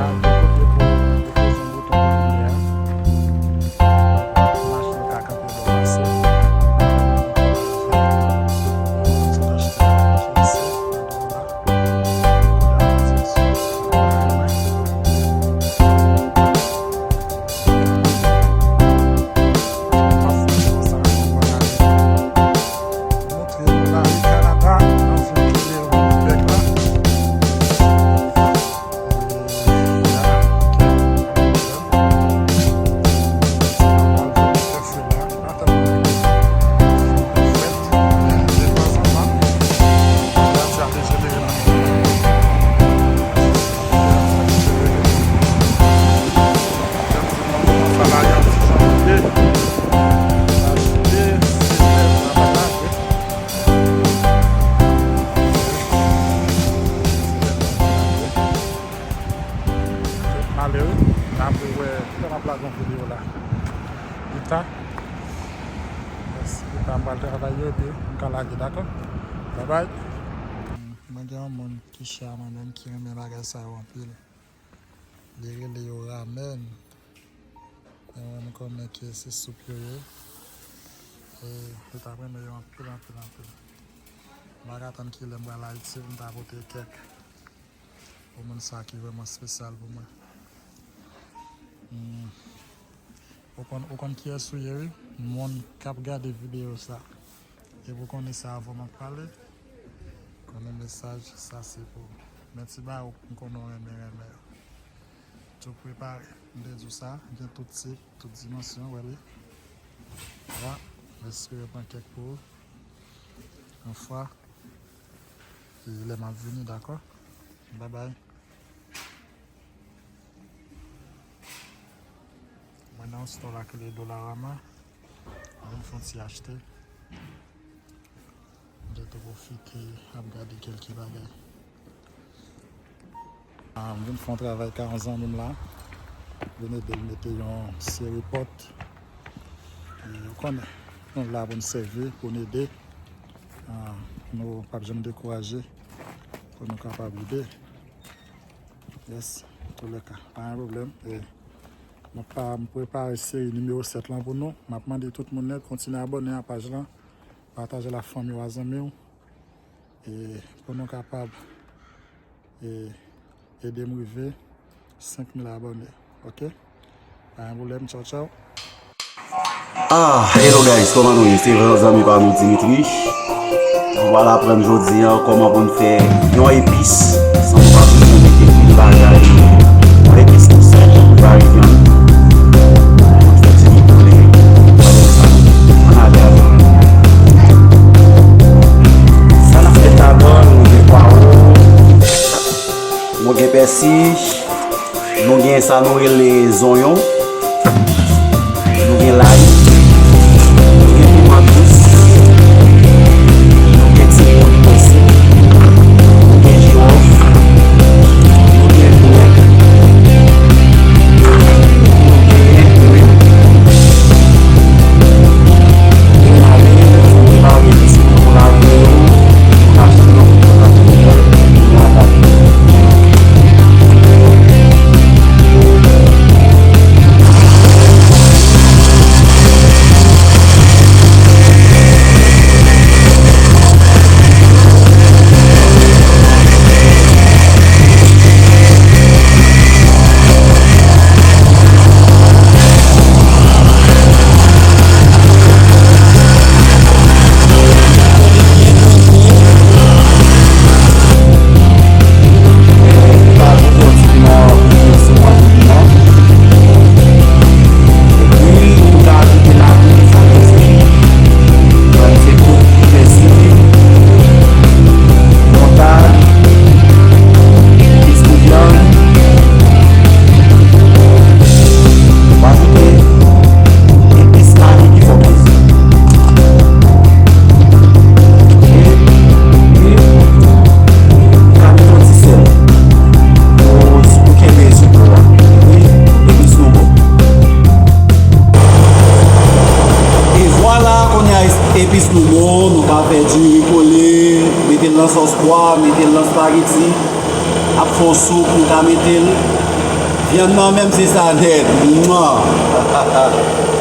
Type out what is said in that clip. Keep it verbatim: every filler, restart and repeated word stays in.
Gen kote pou depoze yon bouton pou limyè a. Machin yo ka kanpe lè w pase. Montre nou lari Kanada, nan zòn Quebec la. M ale wi. N ap wè lè m ap lage yon videyo la pita. Mèsi pita, m pral travay yo epi m ka lage, dakò? Babay. Mwen gen yon moun ki chè a mwen menm ki renmen bagay sa yo anpil. Li rele yo ramen. E mwen m konnen ke se soup yo ye. E li t ap renmen yo anpil, anpil, anpil. M pa ka tann kilè m pral Ayiti pou m ta pote kèk pou moun sa ki vrèman espesyal pou mwen. Hmm. Ou konn, ou konn kiyès ou ye, wi. Moun k ap gade videyo sa. Epi w konnen sa avan m ap pale. Konnen mesaj sa se pou ou. Men ti bagay ou m konnen w renmen, renmen yo. Tou prepare. M te di w sa, gen tout tip, tout dimansyon, wè li. Vwala. M espere pran kèk pou ou. Yon fwa. E lè m ap vini, dakò? Babay. Mwen nan yon store la ki rele Dollarama. Mwen vin fè yon ti achte. Mwen te tou pwofite ap gade kèlke bagay. Ah, mwen vin fè yon travay ka yon zanmi m la. Vin ede l mete yon seri pòt. E ou konnen, nou la pou n sèvi, pou n ede. Ah, nou p ap janm dekouraje. Pou nou kapab ede. Yes, antoulèka, pa gen pwoblèm. E, mwen pa, m prepare seri nimewo sèt lan pou nou. M ap mande tout moun nèt, kontinye abòne a paj lan, pataje l ak fanmi w, a zanmi w. E, pou nou kapab, e, ede m rive senk mil abòne. Oke? Pa gen pwoblèm, tchaw, tchaw. Ah, hello guys, kòman nou ye? Se zanmi pa nou Dimitri. Nou pral aprann jodi a kòman pou n fè yon epis san nou pa bezwen mete pil bagay. Yon epis ki senp, pou vari vyann. Pou n fè ti boule. Ann ale avè m. Sa n ap fè ladan, nou gen pwawo, nou gen pèsi. Nou gen sa nou rele zonyon. Nou gen lay. Nou gen piman dous. Nou gen ti pwon prese. Nou gen jiwòf. Nou gen lwèt. Nou gen lwil. Nou gen lay. Nou gen lwil. E vwala, kounye a, epis nou bon, nou ka fè diri kole, mete l nan sòs pwa, mete l nan spageti, ap fè yon soup, nou ka mete l. Viann nan menm se sa nèt. Mwa.